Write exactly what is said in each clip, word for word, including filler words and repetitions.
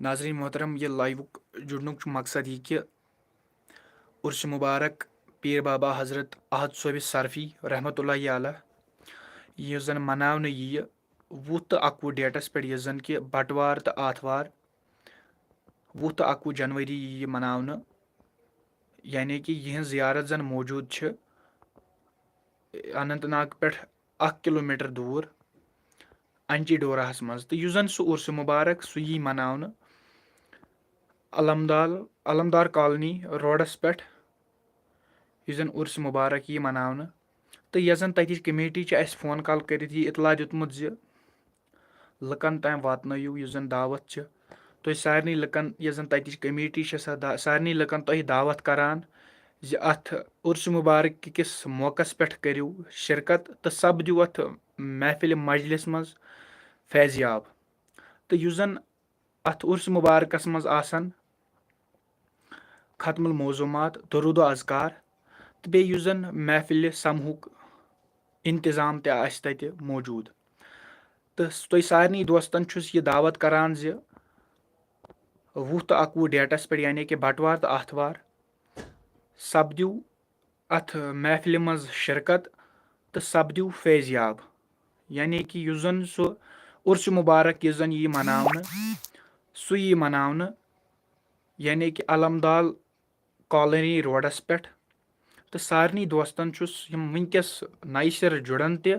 ناظرین محترم، یہ لائیوک جڑنک چھُ مقصد یہ کہ عرس مبارک پیر بابا حضرت احد صٲبِ صرفی رحمۃ اللہ علیہ، یُس زن مناونہٕ ییہِ وُہ تہٕ اَکوُہ ڈیٹس پٮ۪ٹھ، یُس زن کہ بٹوار تہٕ آتھوار، وُہ تہٕ اَکوُہ جنوری ییہِ یہِ مناونہٕ، یعنی کہ یِہنٛز زیارت زن موجود چھِ اننت ناگ پٮ۪ٹھ اکھ کلومیٹر دوٗر انچی ڈوراہس منٛز، تہٕ یُس زن سُہ عرس مبارک سُہ یی مناونہٕ علمدار علمدار کالونی روڈس پٮ۪ٹھ، یُس زن عرس مبارک یی مناونہٕ۔ تہٕ یۄس زن تتِچ کمیٹی چھِ، اسہِ فون کال کٔرِتھ یہِ اطلاع دیُتمُت زِ لُکن تام واتنٲیِو یُس زن دعوت چھِ۔ تُہۍ سارنٕے لُکن، یۄس زن تتِچ کمیٹی چھِ، سۄ دا-، سارنٕے لُکن تۄہہِ دعوت کران زِ اتھ عرس مبارک کِس موقعس پٮ۪ٹھ کٔرِو شرکت تہٕ سپدِو اتھ محفل مجلس منٛز فیض یاب۔ تہٕ یُس زن اتھ عرس مبارکس منٛز آسن ختم الموضوعات، درود و اذکار، تہٕ بیٚیہِ یُس زن محفلہِ سمہُک انتظام تہِ آسہِ تتہِ موجود۔ تہٕ تۄہہِ سارنٕے دوستن چھُس یہِ دعوت کران زِ وُہ تہٕ اَکوُہ ڈیٹس پٮ۪ٹھ، یعنی کہِ بٹوار تہٕ آتھوار، سپدِو اتھ محفلہِ منٛز شرکت تہٕ سپدِو فیض یاب، یعنی کہِ یُس زن سُہ عرس مبارک یُس زن یی مناونہٕ، سُہ یی مناونہٕ، یعنی کہِ علمدار کالونی روڈس پٮ۪ٹھ۔ تہٕ سارنٕے دوستن چھُس، یِم وٕنکیٚس نَیہِ سرٕ جُڑن تہِ،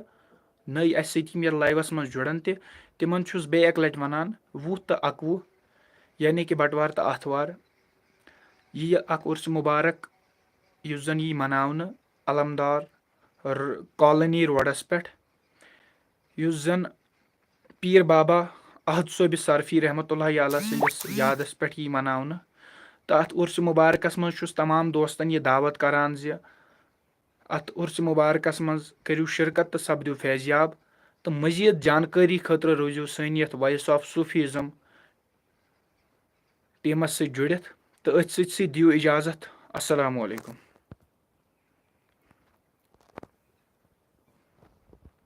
نٔے اَسہِ سۭتۍ یِم یَتھ لایوَس منٛز جُڑن تہِ، تِمن چھُس بیٚیہِ اَکہِ لَٹہِ وَنان، وُہ تہٕ اَکوُہ، یعنی کہِ بٹوار تہٕ آتھوار، یہِ اکھ عرس مبارک یُس زن یی مناونہٕ علمدار ر-، کالونی روڈس پٮ۪ٹھ، یُس زن پیر بابا احد صٲبِ صرفی رحمۃ اللہ علیہ سٕنٛدِس یادس پٮ۪ٹھ یی مناونہٕ۔ تہٕ اتھ عرس مبارکس منٛز چھُس تمام دوستن یہِ دعوت کران زِ اتھ عرس مبارکس منٛز کٔرِو شرکت تہٕ سپدِو فیض یاب۔ تہٕ مزید جانکٲری خٲطرٕ روٗزِو سٲنۍ یتھ Voice of Sufism ٹیمس سۭتۍ جُڑِتھ۔ تہٕ أتھۍ سۭتۍ سۭتۍ دِیِو اجازت۔ السلام علیکم۔